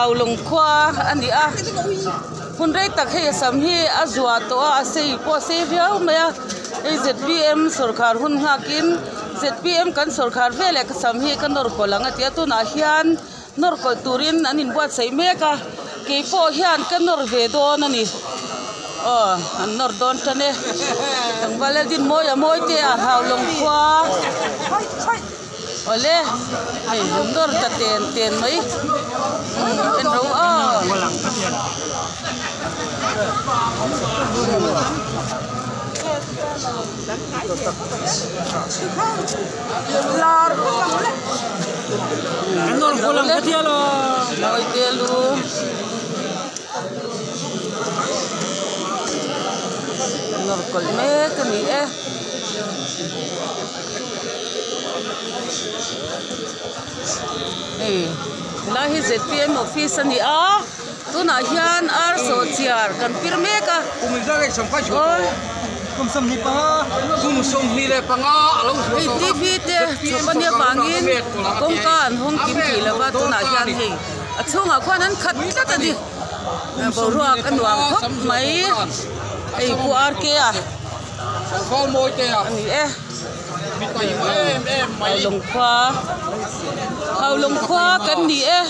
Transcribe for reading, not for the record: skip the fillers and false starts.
Haulawng khua a ni a hun rei tak hei a sam hi a zuah tawh a a sei pawh a sei viau mai a hei zpm sawrkhar hun nghak in zpm kan sawrkhar veleh ka sam hi ka nawr kawlh ang a ti a tunah hian nawr kawlh turin an inbuatsaih mek a keipawh hian ka nawr ve dawn a ni aw an nawr dawn tan e tlangval Laldinmawia mawi te a Haulawng khua. Awle hei an nawr ta ten ten mai umm en ro aw. Mawi te lu. Nawr kawlh mek a ni e. Hei helai hi zpm office a ni a tunah hian ar sawhchiar kan pir mek a hei tv te chhawp a nia vangin kawngka an hawng kim thei lo va tunah hian hei a chhungah khuan an khat tlat a ni boruak a nuam khawp mai hei pu R K a. A ni e. Haulawng khua Haulawng khua kan ni e.